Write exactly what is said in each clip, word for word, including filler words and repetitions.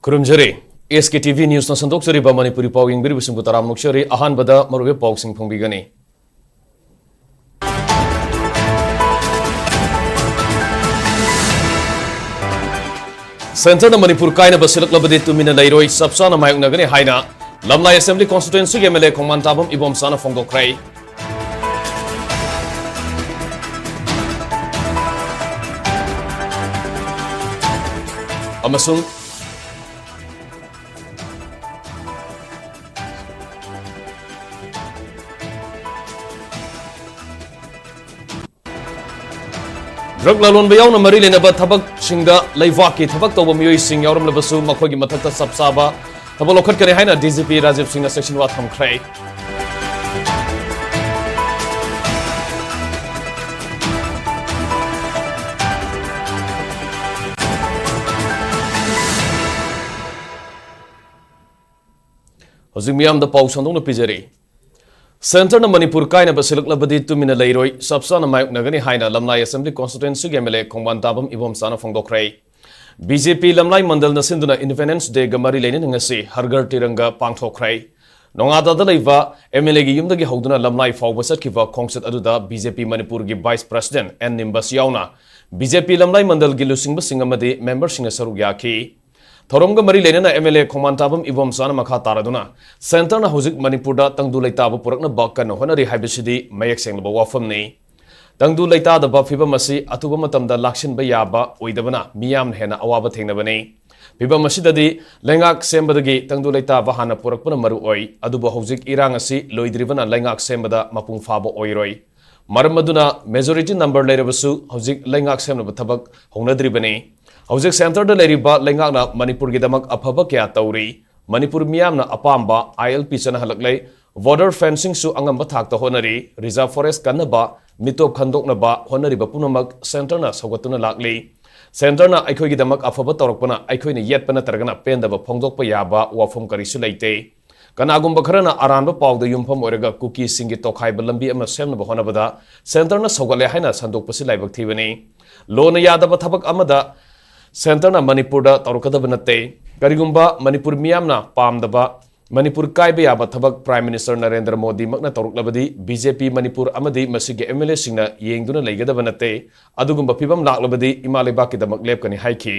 ꯈꯨꯔꯨꯝꯖꯔꯤ꯫ ꯑꯦꯁ ꯀꯦ T V ꯅ꯭ꯌꯨꯁꯅ ꯁꯟꯗꯣꯛꯆꯔꯤꯕ Manipuri ꯄꯥꯎ ꯌꯦꯡꯕꯤꯔꯤꯕꯁꯤꯡꯕꯨ ꯇꯔꯥꯝꯅ ꯑꯣꯛꯆꯔꯤ꯫ ꯑꯍꯥꯟꯕꯗ ꯃꯔꯨꯑꯣꯏꯕ ꯄꯥꯎꯁꯤꯡ ꯐꯣꯡꯕꯤꯒꯅꯤ꯫ ꯁꯦꯟꯇꯔꯅ ꯃꯅꯤꯄꯨꯔ ꯀꯥꯏꯅꯕ ꯁꯤꯜꯂꯛꯂꯕꯗꯤ ꯇꯨꯃꯤꯟꯅ ꯂꯩꯔꯣꯏ, ꯆꯞ ꯆꯥꯅ ꯃꯥꯌꯣꯛꯅꯒꯅꯤ ꯍꯥꯏꯅ ꯂꯝꯂꯥꯏ ꯑꯦꯁꯦꯝꯕ꯭ꯂꯤ ꯀꯣꯟꯁꯇꯤꯇ꯭ꯋꯦꯟꯁꯤꯒꯤ ꯑꯦꯝ ꯑꯦꯜ ꯑꯦ ꯈꯣꯡꯃꯥꯟ ꯇꯥꯕꯝ ꯏꯕꯣꯝꯆꯥꯅ ꯐꯣꯡꯗꯣꯛꯈ꯭ꯔꯦ꯫ ꯑꯃꯁꯨꯡ ꯗ꯭ꯔꯒ ꯂꯂꯣꯟꯕ ꯌꯥꯎꯅ ꯃꯔꯤ ꯂꯩꯅꯕ ꯊꯕꯛꯁꯤꯡꯗ ꯂꯩꯕꯥꯛꯀꯤ ꯊꯕꯛ ꯇꯧꯕ ꯃꯤꯑꯣꯏꯁꯤꯡ ꯌꯥꯎꯔꯝꯂꯕꯁꯨ ꯃꯈꯣꯏꯒꯤ ꯃꯊꯛꯇ ꯆꯞ ꯆꯥꯕ ꯊꯕꯛ ꯂꯧꯈꯠꯀꯅꯤ ꯍꯥꯏꯅ ꯗꯤ ꯖꯤ ꯄꯤ ꯔꯥꯖꯤꯕ ꯁꯤꯡꯅ ꯆꯦꯛꯁꯤꯟꯋꯥ ꯊꯝꯈ꯭ꯔꯦ꯫ ꯍꯧꯖꯤꯛ ꯃꯤꯌꯥꯝꯗ ꯄꯥꯎ ꯁꯟꯗꯣꯛꯅ ꯄꯤꯖꯔꯤ꯫ ꯁꯦꯟꯇꯔꯅ ꯃꯅꯤꯄꯨꯔ ꯀꯥꯏꯅꯕ ꯁꯤꯜꯂꯛꯂꯕꯗꯤ ꯇꯨꯃꯤꯟꯅ ꯂꯩꯔꯣꯏ, ꯆꯞ ꯆꯥꯅ ꯃꯥꯌꯣꯛꯅꯒꯅꯤ ꯍꯥꯏꯅ ꯂꯝꯂꯥꯏ ꯑꯦꯁꯦꯝꯕ꯭ꯂꯤ ꯀꯣꯟꯁꯇꯤꯇ꯭ꯋꯦꯟꯁꯤꯒꯤ M L A Khongbantabam ꯏꯕꯣꯝꯆꯥꯅ ꯐꯣꯡꯗꯣꯛꯈ꯭ꯔꯦ꯫ ꯕꯤ ꯖꯦ ꯄꯤ ꯂꯝꯂꯥꯏ ꯃꯟꯗꯜꯅ ꯁꯤꯟꯗꯨꯅ ꯏꯟꯗꯤꯄꯦꯟꯗꯦꯟꯁ ꯗꯦꯒ ꯃꯔꯤ ꯂꯩꯅꯅ ꯉꯁꯤ ꯍꯔ ꯘꯔ ꯇꯤꯔꯪꯒ ꯄꯥꯡꯊꯣꯛꯈ꯭ꯔꯦ꯫ ꯅꯣꯉꯥꯗꯥꯗ ꯂꯩꯕ ꯑꯦꯝ ꯑꯦꯜ ꯑꯦꯒꯤ ꯌꯨꯝꯗꯒꯤ ꯍꯧꯗꯨꯅ ꯂꯝꯂꯥꯏ ꯐꯥꯎꯕ ꯆꯠꯈꯤꯕ ꯈꯣꯡꯆꯠ ꯑꯗꯨꯗ ꯕꯤ ꯖꯦ ꯄꯤ ꯃꯅꯤꯄꯨꯔꯒꯤ ꯚꯥꯏꯁ ꯄ꯭ꯔꯁꯤꯗꯦꯟꯠ ꯑꯦꯟ ꯅꯤꯝꯕꯁ ꯌꯥꯎꯅ ꯕꯤ ꯖꯦ ꯄꯤ ꯂꯝꯂꯥꯏ ꯃꯟꯗꯜꯒꯤ ꯂꯨꯆꯤꯡꯕꯁꯤꯡ ꯑꯃꯗꯤ ꯃꯦꯝꯕꯔꯁꯤꯡꯅ ꯁꯔꯨꯛ ꯌꯥꯈꯤ꯫ ꯊꯧꯔꯝꯒ ꯃꯔꯤ ꯂꯩꯅꯅ ꯑꯦꯝ ꯑꯦꯜ ꯑꯦ ꯈꯣꯡꯃꯥꯟ ꯇꯥꯕꯝ ꯏꯕꯣꯝꯆꯥꯅ ꯃꯈꯥ ꯇꯥꯔꯗꯨꯅ ꯁꯦꯟꯇꯔꯅ ꯍꯧꯖꯤꯛ ꯃꯅꯤꯄꯨꯔꯗ ꯇꯪꯗꯨ ꯂꯩꯇꯥꯕ ꯄꯨꯔꯛꯅꯕ ꯀꯟꯅ ꯍꯣꯠꯅꯔꯤ ꯍꯥꯏꯕꯁꯤꯗꯤ ꯃꯌꯦꯛ ꯁꯦꯡꯂꯕ ꯋꯥꯐꯝꯅꯤ꯫ ꯇꯪꯗꯨ ꯂꯩꯇꯥꯗꯕ ꯐꯤꯕꯝ ꯑꯁꯤ ꯑꯊꯨꯕ ꯃꯇꯝꯗ ꯂꯥꯛꯁꯤꯟꯕ ꯌꯥꯕ ꯑꯣꯏꯗꯕꯅ ꯃꯤꯌꯥꯝꯅ ꯍꯦꯟꯅ ꯑꯋꯥꯕ ꯊꯦꯡꯅꯕꯅꯤ꯫ ꯐꯤꯕꯝ ꯑꯁꯤꯗꯗꯤ ꯂꯩꯉꯥꯛ ꯁꯦꯝꯕꯗꯒꯤ ꯇꯪꯗꯨ ꯂꯩꯇꯥꯕ ꯍꯥꯟꯅ ꯄꯨꯔꯛꯄꯅ ꯃꯔꯨ ꯑꯣꯏ, ꯑꯗꯨꯕꯨ ꯍꯧꯖꯤꯛ ꯏꯔꯥꯡ ꯑꯁꯤ ꯂꯣꯏꯗ꯭ꯔꯤꯕꯅ ꯂꯩꯉꯥꯛ ꯁꯦꯝꯕꯗ ꯃꯄꯨꯡ ꯐꯥꯕ ꯑꯣꯏꯔꯣꯏ꯫ ꯃꯔꯝ ꯑꯗꯨꯅ majority number ꯂꯩꯔꯕꯁꯨ ꯍꯧꯖꯤꯛ ꯂꯩꯉꯥꯛ ꯁꯦꯝꯅꯕ ꯊꯕꯛ ꯍꯧꯅꯗ꯭ꯔꯤꯕꯅꯤ꯫ ꯍꯧꯖꯤꯛ ꯁꯦꯟꯇꯔꯗ ꯂꯩꯔꯤꯕ ꯂꯩꯉꯥꯛꯅ ꯃꯅꯤꯄꯨꯔꯒꯤꯗꯃꯛ ꯑꯐꯕ ꯀꯌꯥ ꯇꯧꯔꯤ꯫ ꯃꯅꯤꯄꯨꯔ ꯃꯤꯌꯥꯝꯅ ꯑꯄꯥꯝꯕ ꯑꯥꯏ ꯑꯦꯜ ꯄꯤ ꯆꯠꯅꯍꯜꯂꯛꯂꯦ꯫ ꯕꯣꯔꯗꯔ ꯐꯦꯟꯁꯤꯡꯁꯨ ꯑꯉꯝꯕ ꯊꯥꯛꯇ ꯍꯣꯠꯅꯔꯤ꯫ ꯔꯤꯖꯥꯔꯚ ꯐꯣꯔꯦꯁ ꯀꯟꯅꯕ, ꯃꯤꯇꯣꯞ ꯈꯟꯗꯣꯛꯅꯕ ꯍꯣꯠꯅꯔꯤꯕ ꯄꯨꯝꯅꯃꯛ ꯁꯦꯟꯇꯔꯅ ꯁꯧꯒꯠꯇꯨꯅ ꯂꯥꯛꯂꯤ꯫ ꯁꯦꯟꯇꯔꯅ ꯑꯩꯈꯣꯏꯒꯤꯗꯃꯛ ꯑꯐꯕ ꯇꯧꯔꯛꯄꯅ ꯑꯩꯈꯣꯏꯅ ꯌꯦꯠꯄ ꯅꯠꯇ꯭ꯔꯒꯅ ꯄꯦꯟꯗꯕ ꯐꯣꯡꯗꯣꯛꯄ ꯌꯥꯕ ꯋꯥꯐꯝ ꯀꯔꯤꯁꯨ ꯂꯩꯇꯦ꯫ ꯀꯅꯥꯒꯨꯝꯕ ꯈꯔꯅ ꯑꯔꯥꯟꯕ ꯄꯥꯎꯗ ꯌꯨꯝꯐꯝ ꯑꯣꯏꯔꯒ ꯀꯨꯀꯤꯁꯤꯡꯒꯤ ꯇꯣꯈꯥꯏꯕ ꯂꯝꯕꯤ ꯑꯃ ꯁꯦꯝꯅꯕ ꯍꯣꯠꯅꯕꯗ ꯁꯦꯟꯇꯔꯅ ꯁꯧꯒꯠꯂꯦ ꯍꯥꯏꯅ ꯁꯟꯗꯣꯛꯄꯁꯤ ꯂꯥꯏꯕꯛ ꯊꯤꯕꯅꯤ꯫ ꯂꯣꯅ ꯌꯥꯗꯕ ꯊꯕꯛ ꯑꯃꯗ ꯁꯦꯟꯇꯔꯅ ꯃꯅꯤꯄꯨꯔꯗ ꯇꯧꯔꯛꯀꯗꯕ ꯅꯠꯇꯦ꯫ ꯀꯔꯤꯒꯨꯝꯕ ꯃꯅꯤꯄꯨꯔ ꯃꯤꯌꯥꯝꯅ ꯄꯥꯝꯗꯕ, ꯃꯅꯤꯄꯨꯔ ꯀꯥꯏꯕ ꯌꯥꯕ ꯊꯕꯛ Prime Minister ꯅꯔꯦꯟꯗ꯭ꯔ ꯃꯣꯗꯤꯃꯛꯅ ꯇꯧꯔꯛꯂꯕꯗꯤ, ꯕꯤ ꯖꯦ ꯄꯤ ꯃꯅꯤꯄꯨꯔ ꯑꯃꯗꯤ ꯃꯁꯤꯒꯤ ꯑꯦꯝ ꯑꯦꯜ ꯑꯦꯁꯤꯡꯅ ꯌꯦꯡꯗꯨꯅ ꯂꯩꯒꯗꯕ ꯅꯠꯇꯦ꯫ ꯑꯗꯨꯒꯨꯝꯕ ꯐꯤꯚꯝ ꯂꯥꯛꯂꯕꯗꯤ ꯏꯃꯥ ꯂꯩꯕꯥꯛꯀꯤꯗꯃꯛ ꯂꯦꯞꯀꯅꯤ ꯍꯥꯏꯈꯤ꯫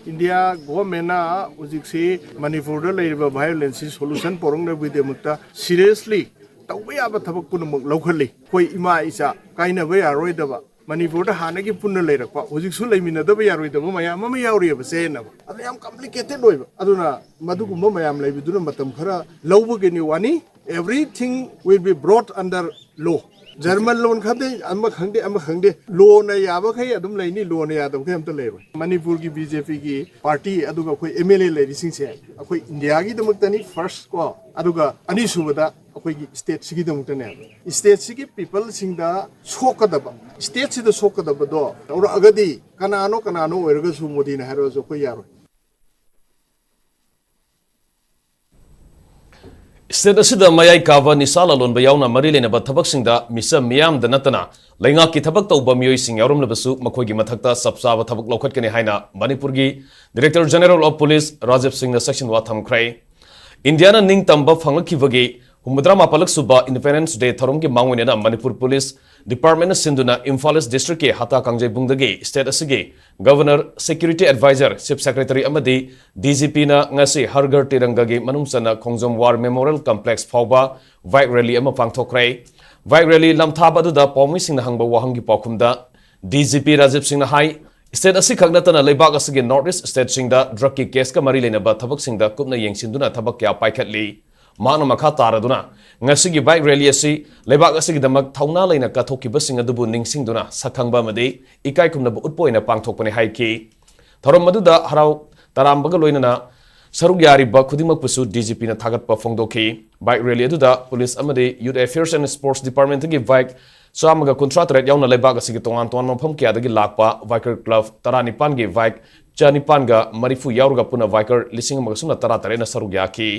ꯏꯟꯗꯤꯌꯥ ꯒꯣꯚꯔꯟꯃꯦꯟꯅ ꯍꯧꯖꯤꯛꯁꯤ ꯃꯅꯤꯄꯨꯔꯗ ꯂꯩꯔꯤꯕ ꯚꯥꯏꯑꯣꯂꯦꯟꯁꯁꯤ ꯁꯣꯂꯨꯁꯟ ꯄꯨꯔꯛꯅꯕꯒꯤꯗꯃꯛꯇ ꯁꯤꯔꯤꯌꯁꯂꯤ ꯇꯧꯕ ꯌꯥꯕ ꯊꯕꯛ ꯄꯨꯝꯅꯃꯛ ꯂꯧꯈꯠꯂꯤ꯫ ꯑꯩꯈꯣꯏ ꯏꯃꯥ ꯏꯆꯥ ꯀꯥꯏꯅꯕ ꯌꯥꯔꯣꯏꯗꯕ, ꯃꯅꯤꯄꯨꯔꯗ ꯍꯥꯟꯅꯒꯤ ꯄꯨꯟꯅ ꯂꯩꯔꯛꯄ, ꯍꯧꯖꯤꯛꯁꯨ ꯂꯩꯃꯤꯟꯅꯗꯕ ꯌꯥꯔꯣꯏꯗꯕ ꯃꯌꯥꯝ ꯑꯃ ꯌꯥꯎꯔꯤꯑꯕ ꯆꯌꯦꯠꯅꯕ꯫ ꯑꯗꯨ ꯌꯥꯝ ꯀꯝꯄ꯭ꯂꯤꯀꯦꯇꯦꯠ ꯑꯣꯏꯕ꯫ ꯑꯗꯨꯅ ꯃꯗꯨꯒꯨꯝꯕ ꯃꯌꯥꯝ ꯂꯩꯕꯗꯨꯅ ꯃꯇꯝ ꯈꯔ ꯂꯧꯕꯒꯤꯅꯤ ꯋꯥꯅꯤ꯫ Everything will be brought under law. German ꯂꯣꯟ ꯈꯪꯗꯦ, ꯑꯃ ꯈꯪꯗꯦ, ꯑꯃ ꯈꯪꯗꯦ, ꯂꯣꯅ ꯌꯥꯕꯈꯩ ꯑꯗꯨꯝ ꯂꯩꯅꯤ, ꯂꯣꯅ ꯌꯥꯗꯕꯈꯩ ꯑꯝꯇ ꯂꯩꯔꯣꯏ꯫ ꯃꯅꯤꯄꯨꯔꯒꯤ ꯕꯤ ꯖꯦ ꯄꯤꯒꯤ ꯄꯥꯔꯇꯤ ꯑꯗꯨꯒ ꯑꯩꯈꯣꯏ ꯑꯦꯝ ꯑꯦꯜ ꯑꯦ ꯂꯩꯔꯤꯁꯤꯡꯁꯦ ꯑꯩꯈꯣꯏ ꯏꯟꯗꯤꯌꯥꯒꯤꯗꯃꯛꯇꯅꯤ ꯐꯥꯔꯁ ꯀꯣ, ꯑꯗꯨꯒ ꯑꯅꯤꯁꯨꯕꯗ ꯑꯩꯈꯣꯏꯒꯤ ꯁ꯭ꯇꯦꯠꯁꯤꯒꯤꯗꯃꯛꯇꯅꯦꯕ꯫ ꯁ꯭ꯇꯦꯠꯁꯤꯒꯤ ꯄꯤꯄꯜꯁꯤꯡꯗ ꯁꯣꯛꯀꯗꯕ, ꯁ꯭ꯇꯦꯠꯁꯤꯗ ꯁꯣꯛꯀꯗꯕꯗꯣ ꯇꯧꯔꯛꯑꯒꯗꯤ ꯀꯅꯥꯅꯣ ꯀꯅꯥꯅꯣ ꯑꯣꯏꯔꯒꯁꯨ ꯃꯣꯗꯤꯅ ꯍꯥꯏꯔꯛꯑꯁꯨ ꯑꯩꯈꯣꯏ ꯌꯥꯔꯣꯏ꯫ ꯁ꯭ꯇꯦꯠ ꯑꯁꯤꯗ ꯃꯌꯥꯏ ꯀꯥꯕ ꯅꯤꯁꯥ ꯂꯂꯣꯟꯕ ꯌꯥꯎꯅ ꯃꯔꯤ ꯂꯩꯅꯕ ꯊꯕꯛꯁꯤꯡꯗ ꯃꯤꯆꯝ ꯃꯤꯌꯥꯝꯗ ꯅꯠꯇꯅ ꯂꯩꯉꯥꯛꯀꯤ ꯊꯕꯛ ꯇꯧꯕ ꯃꯤꯑꯣꯏꯁꯤꯡ ꯌꯥꯎꯔꯝꯂꯕꯁꯨ ꯃꯈꯣꯏꯒꯤ ꯃꯊꯛꯇ ꯆꯞ ꯆꯥꯕ ꯊꯕꯛ ꯂꯧꯈꯠꯀꯅꯤ ꯍꯥꯏꯅ ꯃꯅꯤꯄꯨꯔꯒꯤ Director General of Police Rajiv ꯁꯤꯡꯅ ꯆꯦꯛꯁꯤꯟꯋꯥ ꯊꯝꯈ꯭ꯔꯦ꯫ ꯏꯟꯗꯤꯌꯥꯅ ꯅꯤꯡꯇꯝꯕ ꯐꯪꯂꯛꯈꯤꯕꯒꯤ ꯍꯨꯝꯐꯨꯇꯔꯥ ꯃꯥꯄꯜꯂꯛ ꯁꯨꯕ Independence Day ꯊꯧꯔꯝꯒꯤ ꯃꯥꯡꯑꯣꯏꯅꯅ ꯃꯅꯤꯄꯨꯔ ꯄꯨꯂꯤꯁ ꯗꯤꯄꯥꯔꯠꯃꯦꯟꯅ ꯁꯤꯟꯗꯨꯅ ꯏꯝꯐꯥꯜ ꯏꯁ ꯗꯤꯁꯇ꯭ꯔꯤꯛꯀꯤ ꯍꯇꯥ ꯀꯥꯡꯖꯩꯕꯨꯡꯗꯒꯤ ꯁ꯭ꯇꯦꯠ ꯑꯁꯤꯒꯤ governor, security adviser, chief secretary ꯑꯃꯗꯤ ꯗꯤ ꯖꯤ ꯄꯤꯅ ꯉꯁꯤ ꯍꯔ ꯘꯔ ꯇꯤꯔꯪꯒꯥꯒꯤ ꯃꯅꯨꯡ ꯆꯟꯅ ꯈꯣꯡꯖꯣꯝ ꯋꯥꯔ ꯃꯦꯃꯣꯔꯤꯌꯦꯜ ꯀꯝꯄ꯭ꯂꯦꯛꯁ ꯐꯥꯎꯕ ꯕꯥꯏꯛ ꯔꯦꯂꯤ ꯑꯃ ꯄꯥꯡꯊꯣꯛꯈ꯭ꯔꯦ꯫ ꯕꯥꯏꯛ ꯔꯦꯂꯤ ꯂꯝꯊꯥꯕ ꯑꯗꯨꯗ ꯄꯥꯎꯃꯤꯁꯤꯡꯅ ꯍꯪꯕ ꯋꯥꯍꯪꯒꯤ ꯄꯥꯎꯈꯨꯝꯗ ꯗꯤ ꯖꯤ ꯄꯤ ꯔꯥꯖꯤꯕ ꯁꯤꯡꯅ ꯍꯥꯏ, ꯁ꯭ꯇꯦꯠ ꯑꯁꯤꯈꯛ ꯅꯠꯇꯅ ꯂꯩꯕꯥꯛ ꯑꯁꯤꯒꯤ ꯅꯣꯔꯠ ꯏꯁ ꯁ꯭ꯇꯦꯠꯁꯤꯡꯗ ꯗ꯭ꯔꯒꯀꯤ ꯀꯦꯁꯀ ꯃꯔꯤ ꯂꯩꯅꯕ ꯊꯕꯛꯁꯤꯡꯗ ꯀꯨꯞꯅ ꯌꯦꯡꯁꯤꯟꯗꯨꯅ ꯊꯕꯛ ꯀꯌꯥ ꯄꯥꯏꯈꯠꯂꯤ꯫ ꯃꯍꯥꯛꯅ ꯃꯈꯥ ꯇꯥꯔꯗꯨꯅ, ꯉꯁꯤꯒꯤ ꯕꯥꯏꯛ ꯔꯦꯂꯤ ꯑꯁꯤ ꯂꯩꯕꯥꯛ ꯑꯁꯤꯒꯤꯗꯃꯛ ꯊꯧꯅꯥ ꯂꯩꯅ ꯀꯠꯊꯣꯛꯈꯤꯕꯁꯤꯡ ꯑꯗꯨꯕꯨ ꯅꯤꯡꯁꯤꯡꯗꯨꯅ ꯁꯛꯈꯪꯕ ꯑꯃꯗꯤ ꯏꯀꯥꯏ ꯈꯨꯝꯅꯕ ꯎꯠꯄ ꯑꯣꯏꯅ ꯄꯥꯡꯊꯣꯛꯄꯅꯤ ꯍꯥꯏꯈꯤ꯫ ꯊꯧꯔꯝ ꯑꯗꯨꯗ ꯍꯔꯥꯎ ꯇꯔꯥꯝꯕꯒ ꯂꯣꯏꯅꯅ ꯁꯔꯨꯛ ꯌꯥꯔꯤꯕ ꯈꯨꯗꯤꯡꯃꯛꯄꯨꯁꯨ ꯗꯤ ꯖꯤ ꯄꯤꯅ ꯊꯥꯒꯠꯄ ꯐꯣꯡꯗꯣꯛꯈꯤ꯫ ꯕꯥꯏꯛ ꯔꯦꯂꯤ ꯑꯗꯨꯗ ꯄꯨꯂꯤꯁ ꯑꯃꯗꯤ Youth Affairs and Sports Departmentꯀꯤ ꯕꯥꯏꯛ ꯆꯥꯝꯃꯒ ꯀꯨꯟꯊ꯭ꯔꯥ ꯇꯔꯦꯠ ꯌꯥꯎꯅ ꯂꯩꯕꯥꯛ ꯑꯁꯤꯒꯤ ꯇꯣꯉꯥꯟ ꯇꯣꯉꯥꯟꯕ ꯃꯐꯝ ꯀꯌꯥꯗꯒꯤ ꯂꯥꯛꯄ ꯕꯥꯏꯀꯔ ꯀ꯭ꯂꯕ ꯇꯔꯥꯅꯤꯄꯥꯟꯒꯤ ꯕꯥꯏꯛ ꯆꯅꯤꯄꯥꯟꯒ ꯃꯔꯤꯐꯨ ꯌꯥꯎꯔꯒ ꯄꯨꯟꯅ ꯕꯥꯏꯀꯔ ꯂꯤꯁꯤꯡ ꯑꯃꯒ ꯁꯨꯞꯅ ꯇꯔꯥ ꯇꯔꯦꯠꯅ ꯁꯔꯨꯛ ꯌꯥꯈꯤ꯫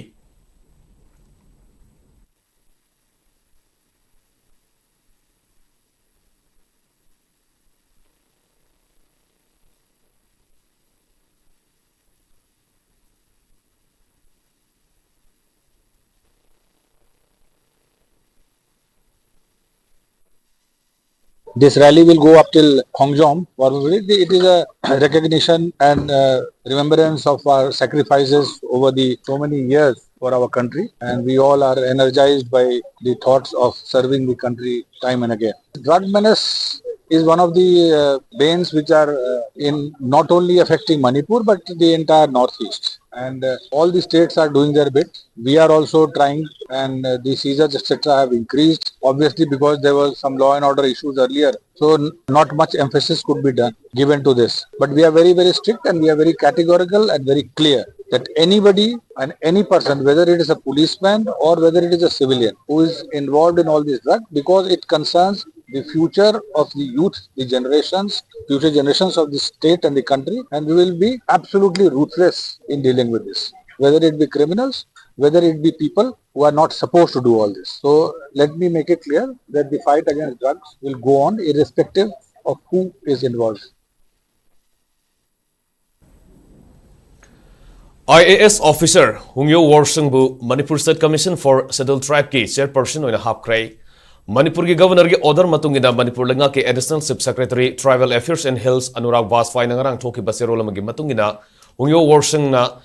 This rally will go up till Khongjom. It is a recognition and uh, remembrance of our sacrifices over the so many years for our country, and we all are energized by the thoughts of serving the country time and again. Drug menace is one of the uh, banes which are uh, in not only affecting Manipur but the entire Northeast, and uh, all the states are doing their bit. We are also trying, and uh, the seizures, et cetera, have increased, obviously, because there were some law and order issues earlier. So, n- not much emphasis could be done given to this. But we are very, very strict, and we are very categorical and very clear that anybody and any person, whether it is a policeman or whether it is a civilian, who is involved in all this drug, because it concerns the future of the youth, the generations, future generations of the state and the country, and we will be absolutely ruthless in dealing with this, whether it be criminals, whether it be people who are not supposed to do all this. So let me make it clear that the fight against drugs will go on irrespective of who is involved. IAS officer Hungyo Worsung bu Manipur State Commission for Scheduled Tribe ꯀꯤ chairperson ꯑꯣꯏꯅ ꯍꯥꯞꯈ꯭ꯔꯦ꯫ ꯃꯅꯤꯄꯨꯔꯒꯤ Governor ꯒꯤ order ꯃꯇꯨꯡ ꯏꯟꯅ ꯃꯅꯤꯄꯨꯔ ꯂꯩꯉꯥꯛꯀꯤ Additional Chief Secretary Tribal Affairs and Hills Anurag ꯕꯥꯖꯄꯥꯏꯅ ꯉꯔꯥꯡ ꯊꯣꯛꯈꯤꯕ ꯆꯦꯔꯣꯜ ꯑꯃꯒꯤ ꯃꯇꯨꯡ ꯏꯟꯅ ꯍꯨꯡꯌꯣ ꯋꯣꯔꯁꯪꯅ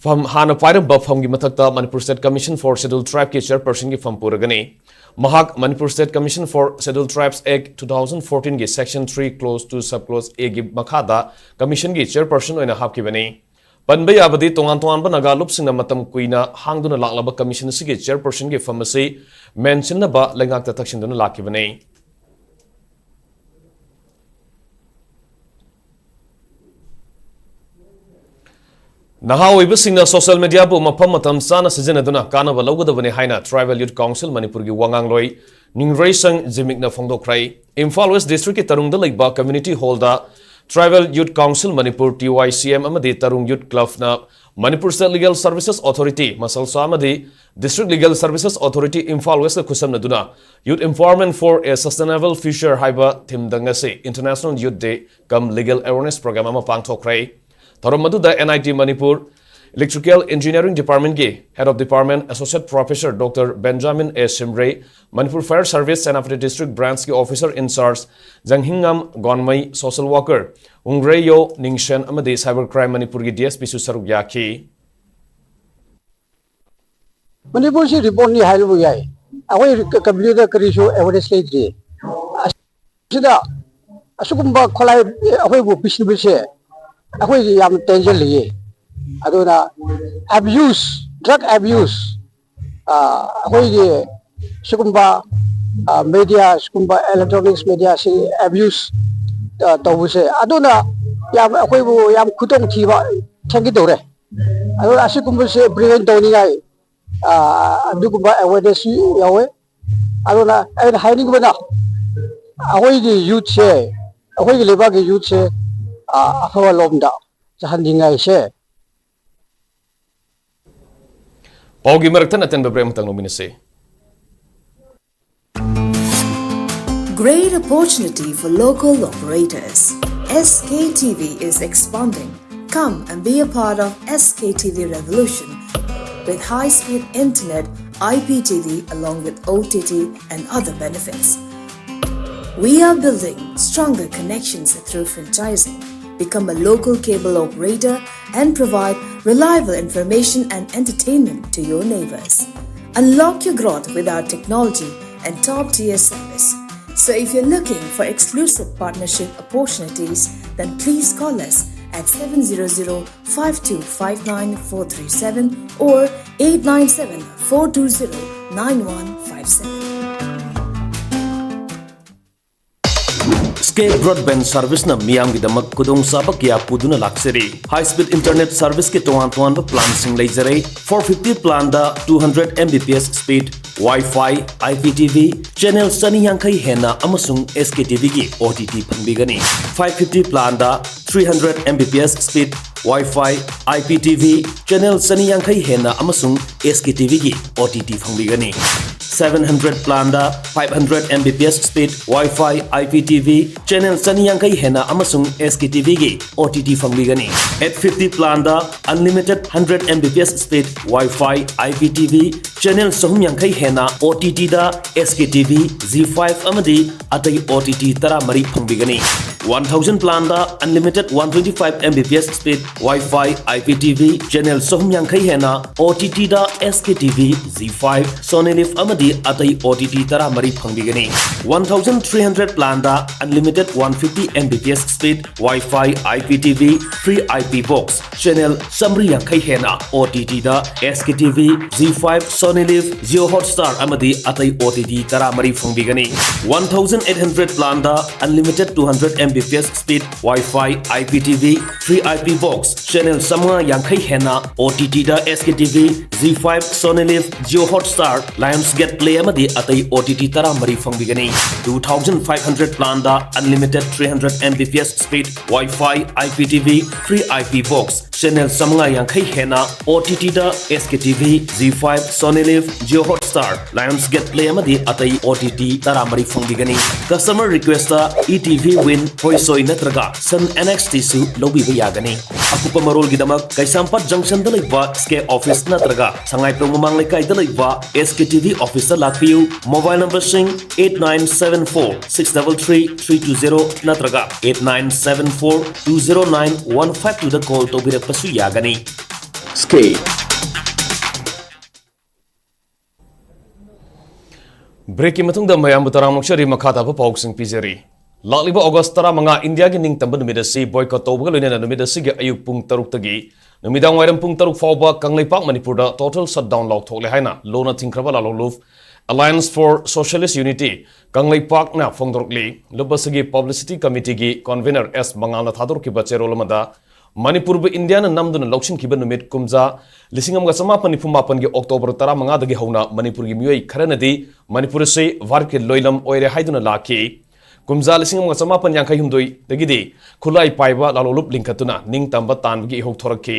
ꯐꯝ ꯍꯥꯟꯅ ꯄꯥꯏꯔꯝꯕ ꯐꯝꯒꯤ ꯃꯊꯛꯇ Manipur State Commission for Scheduled Tribe ꯀꯤ chairperson ꯒꯤ ꯐꯝ ꯄꯨꯔꯒꯅꯤ꯫ ꯃꯍꯥꯛ Manipur State Commission for Scheduled Tribes Act two thousand fourteen ꯒꯤ Section three Clause two Subclause A ꯒꯤ ꯃꯈꯥꯗ commission ꯒꯤ chairperson ꯑꯣꯏꯅ ꯍꯥꯞꯈꯤꯕꯅꯤ꯫ ꯄꯟꯕ ꯌꯥꯕꯗꯤ ꯇꯣꯉꯥꯟ ꯇꯣꯉꯥꯟꯕ ꯅꯥꯒꯥ ꯂꯨꯞꯁꯤꯡꯅ ꯃꯇꯝ ꯀꯨꯏꯅ ꯍꯥꯡꯗꯨꯅ ꯂꯥꯛꯂꯕ commission ꯑꯁꯤꯒꯤ chairperson ꯒꯤ ꯐꯝ ꯑꯁꯤ ꯃꯦꯟꯁꯤꯟꯅꯕ ꯂꯩꯉꯥꯛꯇ ꯇꯛꯁꯤꯟꯗꯨꯅ ꯂꯥꯛꯈꯤꯕꯅꯤ꯫ ꯅꯍꯥ ꯑꯣꯏꯕꯁꯤꯡꯅ social media ꯕꯨ ꯃꯐꯝ ꯃꯇꯝ ꯆꯥꯅ ꯁꯤꯖꯤꯟꯅꯗꯨꯅ ꯀꯥꯟꯅꯕ ꯂꯧꯒꯗꯕꯅꯤ ꯍꯥꯏꯅ Tribal Youth Council ꯃꯅꯤꯄꯨꯔꯒꯤ ꯋꯥꯉꯥꯡꯂꯣꯏ ꯅꯤꯡꯔꯩꯁꯪ ꯖꯤꯃꯤꯛꯅ ꯐꯣꯡꯗꯣꯛꯈ꯭ꯔꯦ꯫ ꯏꯝꯐꯥꯜ West District ꯀꯤ ꯇꯔꯨꯡꯗ ꯂꯩꯕ community hall ꯗ Tribal Youth Council Manipur, TYCM, ꯑꯃꯗꯤ ꯇꯔꯨꯡ Youth Club ꯅ Manipur State Legal Services Authority, ꯃꯁꯜꯁꯥ, ꯑꯃꯗꯤ District Legal Services Authority Imphal West ꯀ ꯈꯨꯠꯁꯝꯅꯗꯨꯅ Youth Empowerment for a Sustainable Future ꯍꯥꯏꯕ theme ꯗ ꯉꯁꯤ International Youth Day cum Legal Awareness Program ꯑꯃ ꯄꯥꯡꯊꯣꯛꯈ꯭ꯔꯦ꯫ ꯊꯧꯔꯝ ꯑꯗꯨꯗ NIT Manipur, Electrical Engineering Department ꯀꯤ Head of Department Associate Professor Doctor Benjamin A Simre, Manipur Fire Service Senapati District Branch ꯀꯤ Officer in Charge ꯖꯪꯍꯤꯡꯉꯝ ꯒꯣꯟꯃꯩ, social worker ꯎꯪꯒ꯭ꯔꯦꯌꯣ ꯅꯤꯡꯁꯦꯟ ꯑꯃꯗꯤ Cyber Crime ꯃꯅꯤꯄꯨꯔꯒꯤ D S P ꯁꯨ ꯁꯔꯨꯛ ꯌꯥꯈꯤ꯫ ꯃꯅꯤꯄꯨꯔꯁꯤ ꯔꯤꯄꯣꯔꯠꯅꯤ ꯍꯥꯏꯔꯕ ꯌꯥꯏ꯫ ꯑꯩꯈꯣꯏ ꯀꯝꯄ꯭ꯌꯨꯇꯔꯗ ꯀꯔꯤꯁꯨ ꯑꯦꯋꯦꯔꯅꯦꯁ ꯂꯩꯇ꯭ꯔꯤ꯫ ꯑꯁꯤꯗ ꯑꯁꯤꯒꯨꯝꯕ ꯈꯣꯠꯂꯥꯏ ꯑꯩꯈꯣꯏꯕꯨ ꯄꯤꯁꯤꯟꯕꯁꯦ ꯑꯩꯈꯣꯏꯁꯤ ꯌꯥꯝ ꯇꯦꯟꯖꯜꯂꯤꯌꯦ꯫ ꯑꯗꯨꯅ ꯑꯦꯕ꯭ꯌꯨꯁ, ꯗ꯭ꯔꯒ ꯑꯦꯕ꯭ꯌꯨꯁ, ꯑꯩꯈꯣꯏꯒꯤ ꯁꯤꯒꯨꯝꯕ ꯃꯦꯗꯤꯌꯥ, ꯁꯤꯒꯨꯝꯕ ꯏꯂꯦꯛꯇ꯭ꯔꯣꯅꯤꯛꯁ ꯃꯦꯗꯤꯌꯥꯁꯤ ꯑꯦꯕ꯭ꯌꯨꯁ ꯇꯧꯕꯁꯦ ꯑꯗꯨꯅ ꯌꯥꯝ ꯑꯩꯈꯣꯏꯕꯨ ꯌꯥꯝ ꯈꯨꯗꯣꯡꯊꯤꯕ ꯊꯦꯡꯒꯗꯧꯔꯦ꯫ ꯑꯗꯨꯅ ꯑꯁꯤꯒꯨꯝꯕꯁꯦ ꯄ꯭ꯔꯤꯚꯦꯟ ꯇꯧꯅꯤꯡꯉꯥꯏ ꯑꯗꯨꯒꯨꯝꯕ ꯑꯦꯋꯦꯔꯅꯦꯁꯁꯨ ꯌꯥꯎꯋꯦ꯫ ꯑꯗꯨꯅ ꯑꯩꯅ ꯍꯥꯏꯅꯤꯡꯕꯅ ꯑꯩꯈꯣꯏꯒꯤ ꯌꯨꯠꯁꯦ, ꯑꯩꯈꯣꯏꯒꯤ ꯂꯩꯕꯥꯛꯀꯤ ꯌꯨꯠꯁꯦ ꯑꯐꯕ ꯂꯣꯝꯗ ꯆꯠꯍꯟꯅꯤꯡꯉꯥꯏꯁꯦ꯫ ꯄꯥꯎꯒꯤ ꯃꯔꯛꯇ ꯑꯇꯦꯟꯕ ꯕ꯭ꯔꯦꯛ ꯑꯃꯇꯪ ꯂꯧꯃꯤꯟꯅꯁꯤ꯫ Great opportunity for local operators. S K T V is expanding. Come and be a part of S K T V revolution with high-speed internet, I P T V along with O T T and other benefits. We are building stronger connections through franchising. Become a local cable operator and provide reliable information and entertainment to your neighbors. Unlock your growth with our technology and top-tier service. So if you're looking for exclusive partnership opportunities, then please call us at seven zero zero five two five nine four three seven or eight nine seven four two zero nine one five seven. Scape Broadband Service ꯅ ꯃꯤꯌꯥꯝꯒꯤꯗꯃꯛ ꯈꯨꯗꯣꯡꯆꯥꯕ ꯀꯌꯥ ꯄꯨꯗꯨꯅ ꯂꯥꯛꯆꯔꯤ꯫ High speed internet service ꯀꯤ ꯇꯣꯉꯥꯟ ꯇꯣꯉꯥꯟꯕ plan ꯁꯤꯡ ꯂꯩꯖꯔꯦ꯫ Four fifty plan the two hundred M B P S speed, Wi-Fi, I P T V, channel ꯆꯅꯤ ꯌꯥꯡꯈꯩ ꯍꯦꯟꯅ ꯑꯃꯁꯨꯡ S K T V ꯒꯤ O T T ꯐꯪꯕꯤꯒꯅꯤ꯫ Five fifty plan the three hundred M B P S speed, Wi-Fi, I P T V, channel ꯆꯅꯤ ꯌꯥꯡꯈꯩ ꯍꯦꯟꯅ ꯑꯃꯁꯨꯡ S K T V ꯒꯤ O T T ꯐꯪꯕꯤꯒꯅꯤ꯫ Seven hundred plan the five hundred M B P S speed Wi-Fi, I P T V, channel ꯆꯅꯤ ꯌꯥꯡꯈꯩ ꯍꯦꯟꯅ ꯑꯃꯁꯨꯡ S K T V ꯒꯤ O T T ꯐꯪꯕꯤꯒꯅꯤ꯫ Eight fifty plan the unlimited hundred M B P S speed Wi-Fi, I P T V, channel ꯆꯍꯨꯝ ꯌꯥꯡꯈꯩ ꯍꯦꯟꯅ O T T ꯗ S K T V, Zee five ꯑꯃꯗꯤ ꯑꯇꯩ O T T ꯇꯔꯥꯃꯔꯤ ꯐꯪꯕꯤꯒꯅꯤ꯫ One thousand plan the unlimited one twenty five M B P S speed Wi-Fi, I P T V, channel ꯆꯍꯨꯝ ꯌꯥꯡꯈꯩ ꯍꯦꯟꯅ O T T ꯗ S K T V, Zee five, Sony Liv ꯑꯃꯗꯤ ꯑꯇꯩ O T T ꯇꯔꯥꯃꯔꯤ ꯐꯪꯕꯤꯒꯅꯤ꯫ One thousand three hundred plan the unlimited one fifty M B P S speed Wi-Fi, I P T V, free I P box, channel ꯆꯥꯃꯔꯤ ꯌꯥꯡꯈꯩ ꯍꯦꯟꯅ O T T ꯗ S K T V, Zee five, Sony Liv, Jio Hotstar ꯑꯃꯗꯤ ꯑꯇꯩ O T T ꯇꯔꯥꯃꯔꯤ ꯐꯪꯕꯤꯒꯅꯤ꯫ One thousand eight hundred plan the unlimited two hundred M B P S speed Wi-Fi, I P T V, free I P box, channel ꯆꯥꯃꯉꯥ ꯌꯥꯡꯈꯩ ꯍꯦꯟꯅ O T T ꯗ S K T V, Zee five, Sony Liv, Jio Hotstar, Lionsgate Play ꯑꯃꯗꯤ ꯑꯇꯩ O T T ꯇꯔꯥꯃꯔꯤ ꯐꯪꯕꯤꯒꯅꯤ꯫ Two thousand five hundred plan the unlimited three hundred M B P S speed Wi-Fi, I P T V, free I P box, channel ꯆꯥꯃꯉꯥ ꯌꯥꯡꯈꯩ ꯍꯦꯟꯅ O T T ꯗ S K T V, Zee five, Sony Liv, Jio Hotstar, Lionsgate Play ꯑꯃꯗꯤ ꯑꯇꯩ O T T ꯇꯔꯥꯃꯔꯤ ꯐꯪꯕꯤꯒꯅꯤ꯫ Customer request ꯇ E T V Win, Hoysoi ꯅꯠꯇ꯭ꯔꯒ Sun N X T ꯁꯨ ꯂꯧꯕꯤꯕ ꯌꯥꯒꯅꯤ꯫ ꯑꯀꯨꯞꯄ ꯃꯔꯣꯜꯒꯤꯗꯃꯛ ꯀꯩꯁꯥꯝꯄꯥꯠ junction ꯗ ꯂꯩꯕ S K office ꯅꯠꯇ꯭ꯔꯒ ꯁꯉꯥꯏꯄ꯭ꯔꯧ ꯃꯃꯥꯡ ꯂꯩꯀꯥꯏꯗ ꯂꯩꯕ S K T V office ꯇ ꯂꯥꯛꯄꯤꯌꯨ꯫ Mobile number ꯁꯤꯡ eight nine seven four six double three three two zero ꯅꯠꯇ꯭ꯒ eight nine seven four two zero nine one five two ꯗ call ꯇꯧꯕꯤꯔꯛꯄꯁꯨ ꯌꯥꯒꯅꯤ꯫ Skate꯫ Break ꯀꯤ ꯃꯇꯨꯡꯗ ꯃꯌꯥꯝꯕꯨ ꯇꯔꯥꯝꯅ ꯑꯣꯛꯆꯔꯤ꯫ ꯃꯈꯥ ꯇꯥꯕ ꯄꯥꯎꯁꯤꯡ ꯄꯤꯖꯔꯤ꯫ ꯂꯥꯛꯂꯤꯕ August ꯇꯔꯥꯃꯉꯥ ꯏꯟꯗꯤꯌꯥꯒꯤ ꯅꯤꯡꯇꯝꯕ ꯅꯨꯃꯤꯠ ꯑꯁꯤ boycott ꯇꯧꯕꯒ ꯂꯣꯏꯅꯅ ꯅꯨꯃꯤꯠ ꯑꯁꯤꯒꯤ ꯑꯌꯨꯛ ꯄꯨꯡ ꯇꯔꯨꯛꯇꯒꯤ ꯅꯨꯃꯤꯗꯥꯡ ꯋꯥꯏꯔꯝ ꯄꯨꯡ ꯇꯔꯨꯛ ꯐꯥꯎꯕ ꯀꯪꯂꯩꯄꯥꯛ ꯃꯅꯤꯄꯨꯔꯗ total shutdown ꯂꯥꯎꯊꯣꯛꯂꯦ ꯍꯥꯏꯅ ꯂꯨꯅ ꯊꯤꯡꯈ꯭ꯔꯕ ꯂꯥꯂꯣꯡꯂꯨꯞ Alliance for Socialist Unity ꯀꯪꯂꯩꯄꯥꯛꯅ ꯐꯣꯡꯗꯣꯔꯛꯂꯤ꯫ ꯂꯨꯞ ꯑꯁꯤꯒꯤ publicity committee ꯒꯤ convener S ꯃꯉꯥꯜꯅ ꯊꯥꯗꯣꯔꯛꯈꯤꯕ ꯆꯦꯔꯣꯜ ꯑꯃꯗ ꯃꯅꯤꯄꯨꯔꯕꯨ ꯏꯟꯗꯤꯌꯥꯅ ꯅꯝꯗꯨꯅ ꯂꯧꯁꯤꯟꯈꯤꯕ ꯅꯨꯃꯤꯠ ꯀꯨꯝꯖꯥ ꯂꯤꯁꯤꯡ ꯑꯃꯒ ꯆꯃꯥꯄꯟ ꯅꯤꯐꯨ ꯃꯥꯄꯟꯒꯤ October ꯇꯔꯥꯃꯉꯥꯗꯒꯤ ꯍꯧꯅ ꯃꯅꯤꯄꯨꯔꯒꯤ ꯃꯤꯑꯣꯏ ꯈꯔꯅꯗꯤ ꯃꯅꯤꯄꯨꯔ ꯑꯁꯤ ꯚꯥꯔꯠꯀꯤ ꯂꯣꯏꯂꯝ ꯑꯣꯏꯔꯦ ꯍꯥꯏꯗꯨꯅ ꯂꯥꯛꯈꯤ꯫ ꯀꯨꯝꯖꯥ ꯂꯤꯁꯤꯡ ꯑꯃꯒ ꯆꯃꯥꯄꯟ ꯌꯥꯡꯈꯩ ꯍꯨꯝꯗꯣꯏꯗꯒꯤꯗꯤ ꯈꯨꯠꯂꯥꯏ ꯄꯥꯏꯕ ꯂꯥꯂꯣꯂꯨꯞ ꯂꯤꯡꯈꯠꯇꯨꯅ ꯅꯤꯡꯇꯝꯕ ꯇꯥꯟꯕꯒꯤ ꯏꯍꯧ ꯊꯣꯔꯛꯈꯤ꯫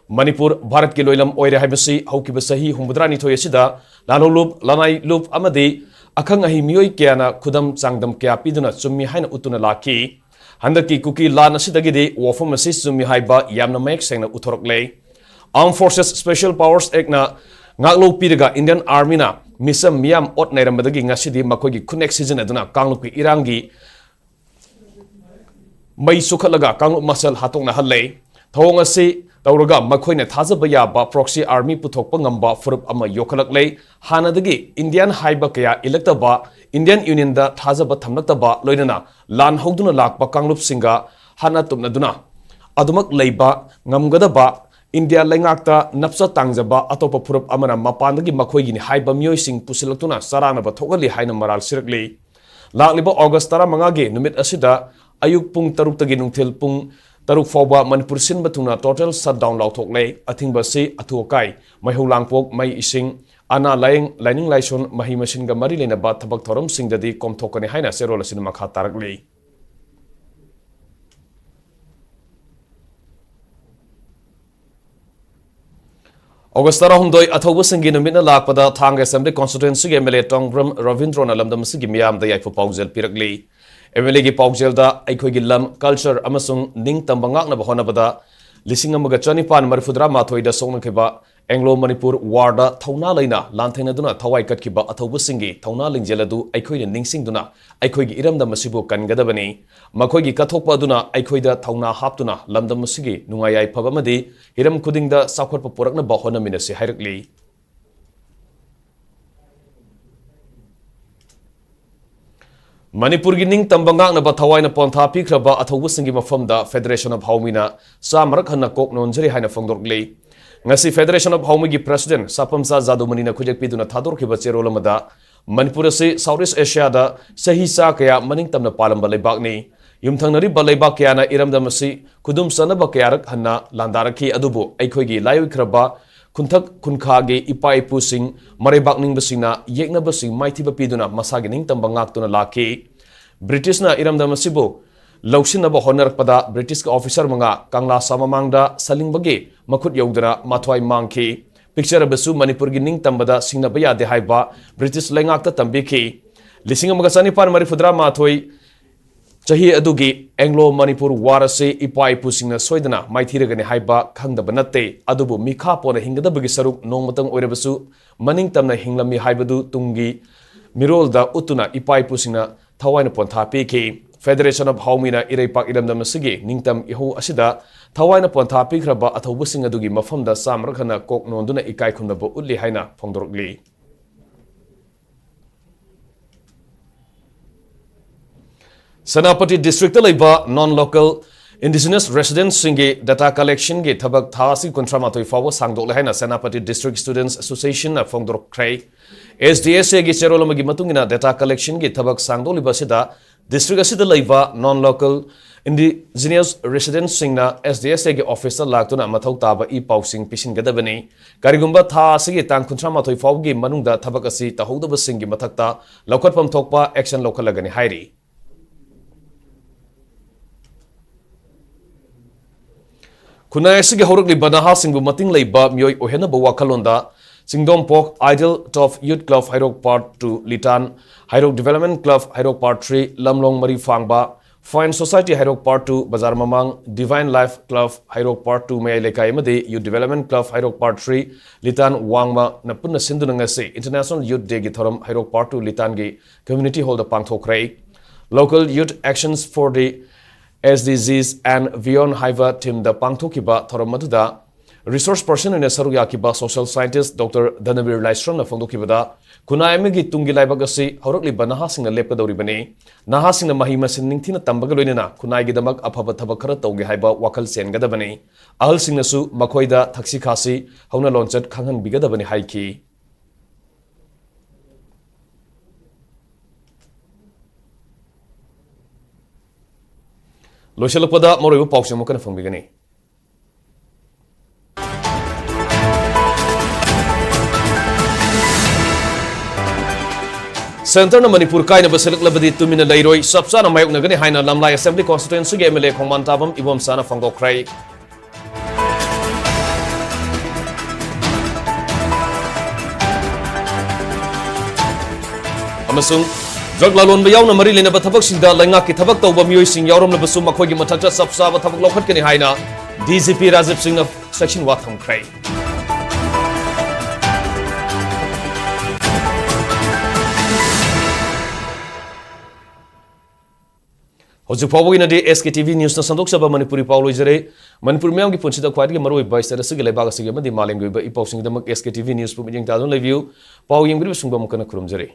ꯃꯅꯤꯄꯨꯔ ꯚꯥꯔꯠꯀꯤ ꯂꯣꯏꯂꯝ ꯑꯣꯏꯔꯦ ꯍꯥꯏꯕꯁꯤ ꯍꯧꯈꯤꯕ ꯆꯍꯤ ꯍꯨꯝꯐꯨꯇꯔꯥꯅꯤꯊꯣꯏ ꯑꯁꯤꯗ ꯂꯥꯂꯣꯡꯂꯨꯞ, ꯂꯅꯥꯏꯂꯨꯞ ꯑꯃꯗꯤ ꯑꯈꯪ ꯑꯍꯩ ꯃꯤꯑꯣꯏ ꯀꯌꯥꯅ ꯈꯨꯗꯝ ꯆꯥꯡꯗꯝ ꯀꯌꯥ ꯄꯤꯗꯨꯅ ꯆꯨꯝꯃꯤ ꯍꯥꯏꯅ ꯎꯠꯇꯨꯅ ꯂꯥꯛꯈꯤ꯫ ꯍꯟꯗꯛꯀꯤ ꯀꯨꯀꯤ ꯂꯥꯟ ꯑꯁꯤꯗꯒꯤꯗꯤ ꯋꯥꯐꯝ ꯑꯁꯤ ꯆꯨꯝꯃꯤ ꯍꯥꯏꯕ ꯌꯥꯝꯅ ꯃꯌꯦꯛ ꯁꯦꯡꯅ ꯎꯠꯊꯣꯔꯛꯂꯦ꯫ Armed Forces Special Powers Actꯅ ꯉꯥꯛꯂꯧ ꯄꯤꯔꯒ Indian Armyꯅ ꯃꯤꯆꯝ ꯃꯤꯌꯥꯝ ꯑꯣꯠ ꯅꯩꯔꯝꯕꯗꯒꯤ ꯉꯁꯤꯗꯤ ꯃꯈꯣꯏꯒꯤ ꯈꯨꯠꯅꯦꯛ ꯁꯤꯖꯤꯟꯅꯗꯨꯅ ꯀꯥꯡꯂꯨꯞꯀꯤ ꯏꯔꯥꯡꯒꯤ ꯃꯩ ꯆꯨꯈꯠꯂꯒ ꯀꯥꯡꯂꯨꯞ ꯃꯁꯦꯜ ꯍꯥꯠꯇꯣꯛꯅꯍꯜꯂꯦ꯫ ꯊꯧꯑꯣꯡ ꯑꯁꯤ ꯇꯧꯔꯒ ꯃꯈꯣꯏꯅ ꯊꯥꯖꯕ ꯌꯥꯕ proxy army ꯄꯨꯊꯣꯛꯄ ꯉꯝꯕ ꯐꯨꯔꯨꯞ ꯑꯃ ꯌꯣꯛꯈꯠꯂꯛꯂꯦ꯫ ꯍꯥꯟꯅꯗꯒꯤ Indian ꯍꯥꯏꯕ ꯀꯌꯥ ꯏꯜꯂꯛꯇꯕ, Indian Unionꯗ ꯊꯥꯖꯕ ꯊꯝꯂꯛꯇꯕ, ꯂꯣꯏꯅꯅ ꯂꯥꯟ ꯍꯧꯗꯨꯅ ꯂꯥꯛꯄ ꯀꯥꯡꯂꯨꯞꯁꯤꯡꯒ ꯍꯥꯠꯅ ꯇꯨꯞꯅꯗꯨꯅ ꯑꯗꯨꯃꯛ ꯂꯩꯕ ꯉꯝꯒꯗꯕ, India ꯂꯩꯉꯥꯛꯇ ꯅꯞꯆ ꯇꯥꯡꯖꯕ ꯑꯇꯣꯞꯄ ꯐꯨꯔꯨꯞ ꯑꯃꯅ ꯃꯄꯥꯟꯗꯒꯤ ꯃꯈꯣꯏꯒꯤꯅꯤ ꯍꯥꯏꯕ ꯃꯤꯑꯣꯏꯁꯤꯡ ꯄꯨꯁꯤꯜꯂꯛꯇꯨꯅ ꯆꯔꯥꯡꯅꯕ ꯊꯣꯛꯍꯜꯂꯤ ꯍꯥꯏꯅ ꯃꯔꯥꯜ ꯁꯤꯔꯛꯂꯤ꯫ ꯂꯥꯛꯂꯤꯕ August ꯇꯔꯥꯃꯉꯥꯒꯤ ꯅꯨꯃꯤꯠ ꯑꯁꯤꯗ ꯑꯌꯨꯛ ꯄꯨꯡ ꯇꯔꯨꯛꯇꯒꯤ ꯅꯨꯡꯊꯤꯜ ꯄꯨꯡ ꯇꯔꯨꯛ ꯐꯥꯎꯕ ꯃꯅꯤꯄꯨꯔ ꯁꯤꯟꯕ ꯊꯨꯡꯅ total shutdown ꯂꯥꯎꯊꯣꯛꯂꯦ꯫ ꯑꯊꯤꯡꯕ ꯑꯁꯤ ꯑꯊꯨ ꯑꯀꯥꯏ, ꯃꯩꯍꯧ ꯂꯥꯡꯄꯣꯛ, ꯃꯩ ꯏꯁꯤꯡ, ꯑꯅꯥ ꯂꯥꯌꯦꯡ, ꯂꯥꯏꯅꯤꯡ ꯂꯥꯏꯁꯣꯟ, ꯃꯍꯩ ꯃꯁꯤꯡꯒ ꯃꯔꯤ ꯂꯩꯅꯕ ꯊꯕꯛ ꯊꯧꯔꯝꯁꯤꯡꯗꯗꯤ ꯀꯣꯝꯊꯣꯛꯀꯅꯤ ꯍꯥꯏꯅ ꯆꯦꯔꯣꯜ ꯑꯁꯤꯅ ꯃꯈꯥ ꯇꯥꯔꯛꯂꯤ꯫ August ꯇꯔꯥꯍꯨꯝꯗꯣꯏ ꯑꯊꯧꯕꯁꯤꯡꯒꯤ ꯅꯨꯃꯤꯠꯅ ꯂꯥꯛꯄꯗ ꯊꯥꯡꯒ Assembly Constituencyꯒꯤ MLA ꯇꯣꯡꯕ꯭ꯔꯝ ꯔꯕꯤꯟꯗ꯭ꯔꯣꯅ ꯂꯝꯗꯝ ꯑꯁꯤꯒꯤ ꯃꯤꯌꯥꯝꯗ ꯌꯥꯏꯐ ꯄꯥꯎꯖꯦꯜ ꯄꯤꯔꯛꯂꯤ꯫ MLAꯒꯤ ꯄꯥꯎꯖꯦꯜꯗ ꯑꯩꯈꯣꯏꯒꯤ ꯂꯝ, culture ꯑꯃꯁꯨꯡ ꯅꯤꯡꯇꯝꯕ ꯉꯥꯛꯅꯕ ꯍꯣꯠꯅꯕꯗ ꯂꯤꯁꯤꯡ ꯑꯃꯒ ꯆꯅꯤꯄꯥꯟ ꯃꯔꯤꯐꯨꯇꯔꯥ ꯃꯥꯊꯣꯏꯗ ꯁꯣꯛꯅꯈꯤꯕ Anglo Manipur Warꯗ ꯊꯧꯅꯥ ꯂꯩꯅ ꯂꯥꯟꯊꯦꯡꯅꯗꯨꯅ ꯊꯋꯥꯏ ꯀꯠꯈꯤꯕ ꯑꯊꯧꯕꯁꯤꯡꯒꯤ ꯊꯧꯅꯥ ꯂꯤꯡꯖꯦꯜ ꯑꯗꯨ ꯑꯩꯈꯣꯏꯅ ꯅꯤꯡꯁꯤꯡꯗꯨꯅ ꯑꯩꯈꯣꯏꯒꯤ ꯏꯔꯝꯗꯝ ꯑꯁꯤꯕꯨ ꯀꯟꯒꯗꯕꯅꯤ꯫ ꯃꯈꯣꯏꯒꯤ ꯀꯠꯊꯣꯛꯄ ꯑꯗꯨꯅ ꯑꯩꯈꯣꯏꯗ ꯊꯧꯅꯥ ꯍꯥꯞꯇꯨꯅ ꯂꯝꯗꯝ ꯑꯁꯤꯒꯤ ꯅꯨꯡꯉꯥꯏ ꯌꯥꯏꯐꯕ ꯑꯃꯗꯤ ꯍꯤꯔꯝ ꯈꯨꯗꯤꯡꯗ ꯆꯥꯎꯈꯠꯄ ꯄꯨꯔꯛꯅꯕ ꯍꯣꯠꯅꯃꯤꯟꯅꯁꯤ ꯍꯥꯏꯔꯛꯂꯤ꯫ ꯃꯅꯤꯄꯨꯔꯒꯤ ꯅꯤꯡꯇꯝꯕ ꯉꯥꯛꯅꯕ ꯊꯋꯥꯏꯅ ꯄꯣꯟꯊꯥ ꯄꯤꯈ꯭ꯔꯕ ꯑꯊꯧꯕꯁꯤꯡꯒꯤ ꯃꯐꯝꯗ Federation of Haomina ꯆꯥꯃꯔꯛ ꯍꯟꯅ ꯀꯣꯛ ꯅꯣꯟꯖꯔꯤ ꯍꯥꯏꯅ ꯐꯣꯡꯗꯣꯔꯛꯂꯤ꯫ ꯉꯁꯤ Federation of Haomigi President ꯁꯥꯄꯝꯆꯥ ꯖꯥꯗꯨꯃꯅꯤꯅ ꯈꯨꯠꯌꯦꯛ ꯄꯤꯗꯨꯅ ꯊꯥꯗꯣꯔꯛꯈꯤꯕ ꯆꯦꯔꯣꯜ ꯑꯃꯗ, ꯃꯅꯤꯄꯨꯔ ꯑꯁꯤ South East Asiaꯗ ꯆꯍꯤ ꯆꯥ ꯀꯌꯥ ꯃꯅꯤꯡ ꯇꯝꯅ ꯄꯥꯜꯂꯝꯕ ꯂꯩꯕꯥꯛꯅꯤ꯫ ꯌꯨꯝꯊꯪꯅꯔꯤꯕ ꯂꯩꯕꯥꯛ ꯀꯌꯥꯅ ꯏꯔꯝꯗꯝ ꯑꯁꯤ ꯈꯨꯗꯨꯝ ꯆꯟꯅꯕ ꯀꯌꯥꯔꯛ ꯍꯟꯅ ꯂꯥꯟꯗꯥꯔꯛꯈꯤ, ꯑꯗꯨꯕꯨ ꯑꯩꯈꯣꯏꯒꯤ ꯂꯥꯏꯑꯣꯏꯈ꯭ꯔꯕ ꯈꯨꯟꯊꯛ ꯈꯨꯟꯈꯥꯒꯤ ꯏꯄꯥ ꯏꯄꯨꯁꯤꯡ, ꯃꯔꯩꯕꯥꯛ ꯅꯤꯡꯕꯁꯤꯡꯅ, ꯌꯦꯛꯅꯕꯁꯤꯡ ꯃꯥꯏꯊꯤꯕ ꯄꯤꯗꯨꯅ ꯃꯁꯥꯒꯤ ꯅꯤꯡꯇꯝꯕ ꯉꯥꯛꯇꯨꯅ ꯂꯥꯛꯈꯤ꯫ ꯕ꯭ꯔꯤꯇꯤꯁꯅ ꯏꯔꯝꯗꯝ ꯑꯁꯤꯕꯨ ꯂꯧꯁꯤꯟꯅꯕ ꯍꯣꯠꯅꯔꯛꯄꯗ ꯕ꯭ꯔꯤꯇꯤꯁꯀꯤ ꯑꯣꯐꯤꯁꯔ ꯃꯉꯥ ꯀꯪꯂꯥ ꯁꯥ ꯃꯃꯥꯡꯗ ꯁꯂꯤꯡꯕꯒꯤ ꯃꯈꯨꯠ ꯌꯧꯗꯅ ꯃꯊ꯭ꯋꯥꯏ ꯃꯥꯡꯈꯤ꯫ ꯄꯤꯛꯆꯔꯕꯁꯨ ꯃꯅꯤꯄꯨꯔꯒꯤ ꯅꯤꯡꯇꯝꯕꯗ ꯁꯤꯡꯅꯕ ꯌꯥꯗꯦ ꯍꯥꯏꯕ ꯕ꯭ꯔꯤꯇꯤꯁ ꯂꯩꯉꯥꯛꯇ ꯇꯝꯕꯤꯈꯤ꯫ ꯂꯤꯁꯤꯡ ꯑꯃꯒ ꯆꯅꯤꯄꯥꯟ ꯃꯔꯤꯐꯨꯇꯔꯥ ꯃꯥꯊꯣꯏ ꯆꯍꯤ ꯑꯗꯨꯒꯤ ꯑꯦꯡꯒ꯭ꯂꯣ ꯃꯅꯤꯄꯨꯔ ꯋꯥꯔ ꯑꯁꯤ ꯏꯄꯥ ꯏꯄꯨꯁꯤꯡꯅ ꯁꯣꯏꯗꯅ ꯃꯥꯏꯊꯤꯔꯒꯅꯤ ꯍꯥꯏꯕ ꯈꯪꯗꯕ ꯅꯠꯇꯦ꯫ ꯑꯗꯨꯕꯨ ꯃꯤꯈꯥ ꯄꯣꯟꯅ ꯍꯤꯡꯒꯗꯕꯒꯤ ꯁꯔꯨꯛ ꯅꯣꯡꯃꯇꯪ ꯑꯣꯏꯔꯕꯁꯨ ꯃꯅꯤꯡ ꯇꯝꯅ ꯍꯤꯡꯂꯝꯃꯤ ꯍꯥꯏꯕꯗꯨ ꯇꯨꯡꯒꯤ ꯃꯤꯔꯣꯜꯗ ꯎꯠꯇꯨꯅ ꯏꯄꯥ ꯏꯄꯨꯁꯤꯡꯅ ꯊꯋꯥꯏꯅ ꯄꯣꯟꯊꯥ ꯄꯤꯈꯤ꯫ Federation of ꯍꯥꯎꯃꯤꯅ ꯏꯔꯩꯄꯥꯛ ꯏꯔꯝꯗꯝ ꯑꯁꯤꯒꯤ ꯅꯤꯡꯇꯝ ꯏꯍꯧ ꯑꯁꯤꯗ ꯊꯋꯥꯏꯅ ꯄꯣꯟꯊꯥ ꯄꯤꯈ꯭ꯔꯕ ꯑꯊꯧꯕꯁꯤꯡ ꯑꯗꯨꯒꯤ ꯃꯐꯝꯗ ꯆꯥꯝꯃꯔꯛ ꯍꯟꯅ ꯀꯣꯛ ꯅꯣꯟꯗꯨꯅ ꯏꯀꯥꯏ ꯈꯨꯝꯅꯕ ꯎꯠꯂꯤ ꯍꯥꯏꯅ ꯐꯣꯡꯗꯣꯔꯛꯂꯤ꯫ ꯁꯦꯅꯥꯄꯇꯤ ꯗꯤꯁꯇ꯭ꯔꯤꯛꯇ ꯂꯩꯕ non local indigenous residents ꯁꯤꯡꯒꯤ data collection ꯒꯤ ꯊꯕꯛ ꯊꯥ ꯑꯁꯤ ꯀꯨꯟꯊ꯭ꯔꯥ ꯃꯥꯊꯣꯏ ꯐꯥꯎꯕ ꯁꯥꯡꯗꯣꯛꯂꯦ ꯍꯥꯏꯅ ꯁꯦꯅꯥꯄꯇꯤ District Students Association ꯅ ꯐꯣꯡꯗꯣꯔꯛꯈ꯭ꯔꯦ꯫ S D S A ꯒꯤ ꯆꯦꯔꯣꯜ ꯑꯃꯒꯤ ꯃꯇꯨꯡ ꯏꯟꯅ data collection ꯒꯤ ꯊꯕꯛ ꯁꯥꯡꯗꯣꯛꯂꯤꯕ ꯑꯁꯤꯗ ꯗꯤꯁꯇ꯭ꯔꯤꯛ ꯑꯁꯤꯗ ꯂꯩꯕ non local indigenous residents ꯁꯤꯡꯅ S D S A ꯒꯤ ꯑꯣꯐꯤꯁꯇ ꯂꯥꯛꯇꯨꯅ ꯃꯊꯧ ꯇꯥꯕ ꯏ ꯄꯥꯎꯁꯤꯡ ꯄꯤꯁꯤꯟꯒꯗꯕꯅꯤ꯫ ꯀꯔꯤꯒꯨꯝꯕ ꯊꯥ ꯑꯁꯤꯒꯤ ꯇꯥꯡ ꯀꯨꯟꯊ꯭ꯔꯥ ꯃꯥꯊꯣꯏ ꯐꯥꯎꯕꯒꯤ ꯃꯅꯨꯡꯗ ꯊꯕꯛ ꯑꯁꯤ ꯇꯧꯍꯧꯗꯕꯁꯤꯡꯒꯤ ꯃꯊꯛꯇ ꯂꯧꯈꯠꯐꯝ ꯊꯣꯛꯄ action ꯂꯧꯈꯠꯂꯒꯅꯤ ꯍꯥꯏꯔꯤ꯫ ꯈꯨꯟꯅꯥꯏ ꯑꯁꯤꯒꯤ ꯍꯧꯔꯛꯂꯤꯕ ꯅꯍꯥꯁꯤꯡꯕꯨ ꯃꯇꯤꯡ ꯂꯩꯕ ꯃꯤꯑꯣꯏ ꯑꯣꯏꯍꯟꯅꯕ ꯋꯥꯈꯜꯂꯣꯟꯗ ꯆꯤꯡꯗꯣꯝꯄꯣꯛ Ideal Top Youth Club ꯍꯩꯔꯣꯛ Part Two ꯂꯤꯇꯥꯟ, ꯍꯩꯔꯣꯛ Development Club ꯍꯩꯔꯣꯛ Part Three ꯂꯝꯂꯣꯡ ꯃꯔꯤ ꯐꯥꯡꯕ, Fine Society ꯍꯩꯔꯣꯛ Part Two ꯕꯖꯥꯔ ꯃꯃꯥꯡ, Divine Life Club ꯍꯩꯔꯣꯛ Part Two ꯃꯌꯥꯏ ꯂꯩꯀꯥꯏ ꯑꯃꯗꯤ Youth Development Club ꯍꯩꯔꯣꯛ Part Three ꯂꯤꯇꯥꯟ ꯋꯥꯡꯃꯅ ꯄꯨꯟꯅ ꯁꯤꯟꯗꯨꯅ ꯉꯁꯤ International Youth Day ꯒꯤ ꯊꯧꯔꯝ ꯍꯩꯔꯣꯛ Part Two ꯂꯤꯇꯥꯟꯒꯤ Community Hall the ꯄꯥꯡꯊꯣꯛꯈ꯭ꯔꯦ꯫ Local Youth Actions for the S D Gs and Beyond ꯍꯥꯏꯕ theme ꯗ ꯄꯥꯡꯊꯣꯛꯈꯤꯕ ꯊꯧꯔꯝ ꯑꯗꯨꯗ resource person ꯑꯣꯏꯅ ꯁꯔꯨꯛ ꯌꯥꯈꯤꯕ social scientist Doctor ꯙꯅꯕꯤꯔ ꯂꯥꯏꯁ꯭ꯔꯝꯅ ꯐꯣꯡꯗꯣꯛꯈꯤꯕꯗ, ꯈꯨꯟꯅꯥꯏ ꯑꯃꯒꯤ ꯇꯨꯡꯒꯤ ꯂꯥꯏꯕꯛ ꯑꯁꯤ ꯍꯧꯔꯛꯂꯤꯕ ꯅꯍꯥꯁꯤꯡꯅ ꯂꯦꯞꯀꯗꯧꯔꯤꯕꯅꯤ꯫ ꯅꯍꯥꯁꯤꯡꯅ ꯃꯍꯩ ꯃꯁꯤꯡ ꯅꯤꯡꯊꯤꯅ ꯇꯝꯕꯒ ꯂꯣꯏꯅꯅ ꯈꯨꯟꯅꯥꯏꯒꯤꯗꯃꯛ ꯑꯐꯕ ꯊꯕꯛ ꯈꯔ ꯇꯧꯒꯦ ꯍꯥꯏꯕ ꯋꯥꯈꯜ ꯆꯦꯟꯒꯗꯕꯅꯤ꯫ ꯑꯍꯜꯁꯤꯡꯅꯁꯨ ꯃꯈꯣꯏꯗ ꯊꯛꯁꯤ ꯈꯥꯁꯤ ꯍꯧꯅ ꯂꯣꯟꯆꯠ ꯈꯪꯍꯟꯕꯤꯒꯗꯕꯅꯤ ꯍꯥꯏꯈꯤ꯫ ꯂꯣꯏꯁꯤꯜꯂꯛꯄꯗ ꯃꯔꯨꯑꯣꯏꯕ ꯄꯥꯎꯁꯤꯡ ꯑꯃꯨꯛ ꯍꯟꯅ ꯐꯪꯕꯤꯒꯅꯤ꯫ ꯁꯦꯟꯇꯔꯅ ꯃꯅꯤꯄꯨꯔ ꯀꯥꯏꯅꯕ ꯁꯤꯜꯂꯛꯂꯕꯗꯤ ꯇꯨꯃꯤꯟꯅ ꯂꯩꯔꯣꯏ, ꯆꯞ ꯆꯥꯅ ꯃꯥꯌꯣꯛꯅꯒꯅꯤ ꯍꯥꯏꯅ ꯂꯝꯂꯥꯏ ꯑꯦꯁꯦꯝꯕ꯭ꯂꯤ ꯀꯣꯟꯁꯇꯤꯇ꯭ꯋꯦꯟꯁꯤꯒꯤ M L A Khongbantabam ꯏꯕꯣꯝꯆꯥꯅ ꯐꯣꯡꯗꯣꯛꯈ꯭ꯔꯦ꯫ ꯑꯃꯁꯨꯡ ꯗ꯭ꯔꯒ ꯂꯂꯣꯟꯕ ꯌꯥꯎꯅ ꯃꯔꯤ ꯂꯩꯅꯕ ꯊꯕꯛꯁꯤꯡꯗ ꯂꯩꯉꯥꯛꯀꯤ ꯊꯕꯛ ꯇꯧꯕ ꯃꯤꯑꯣꯏꯁꯤꯡ ꯌꯥꯎꯔꯝꯂꯕꯁꯨ ꯃꯈꯣꯏꯒꯤ ꯃꯊꯛꯇ ꯆꯞ ꯆꯥꯕ ꯊꯕꯛ ꯂꯧꯈꯠꯀꯅꯤ ꯍꯥꯏꯅ ꯗꯤ ꯖꯤ ꯄꯤ ꯔꯥꯖꯤꯕ ꯁꯤꯡꯅ ꯆꯦꯛꯁꯤꯟꯋꯥ ꯊꯝꯈ꯭ꯔꯦ꯫ ꯍꯧꯖꯤꯛ ꯐꯥꯎꯕꯒꯤ ꯑꯣꯏꯅꯗꯤ ꯑꯦꯁ ꯀꯦ ꯇꯤ ꯚꯤ ꯅ꯭ꯌꯨꯁꯅ ꯁꯟꯗꯣꯛꯆꯕ ꯃꯅꯤꯄꯨꯔꯤ ꯄꯥꯎ ꯂꯣꯏꯖꯔꯦ꯫ ꯃꯅꯤꯄꯨꯔ ꯃꯤꯌꯥꯝꯒꯤ ꯄꯨꯟꯁꯤꯗ ꯈ꯭ꯋꯥꯏꯗꯒꯤ ꯃꯔꯨꯑꯣꯏꯕ ꯁ꯭ꯇꯦꯠ ꯑꯁꯤꯒꯤ, ꯂꯩꯕꯥꯛ ꯑꯁꯤꯒꯤ ꯑꯃꯗꯤ ꯃꯥꯂꯦꯝꯒꯤ ꯑꯣꯏꯕ ꯏ ꯄꯥꯎꯁꯤꯡꯒꯤꯗꯃꯛ ꯑꯦꯁ ꯀꯦ ꯇꯤ ꯚꯤ ꯅ꯭ꯌꯨꯁꯄꯨ ꯃꯤꯠꯌꯦꯡ ꯇꯥꯗꯨꯅ ꯂꯩꯕꯤꯌꯨ꯫ ꯄꯥꯎ ꯌꯦꯡꯕꯤꯔꯤꯕꯁꯤꯡꯕꯨ ꯑꯃꯨꯛ ꯍꯟꯅ ꯈꯨꯔꯨꯝꯖꯔꯤ꯫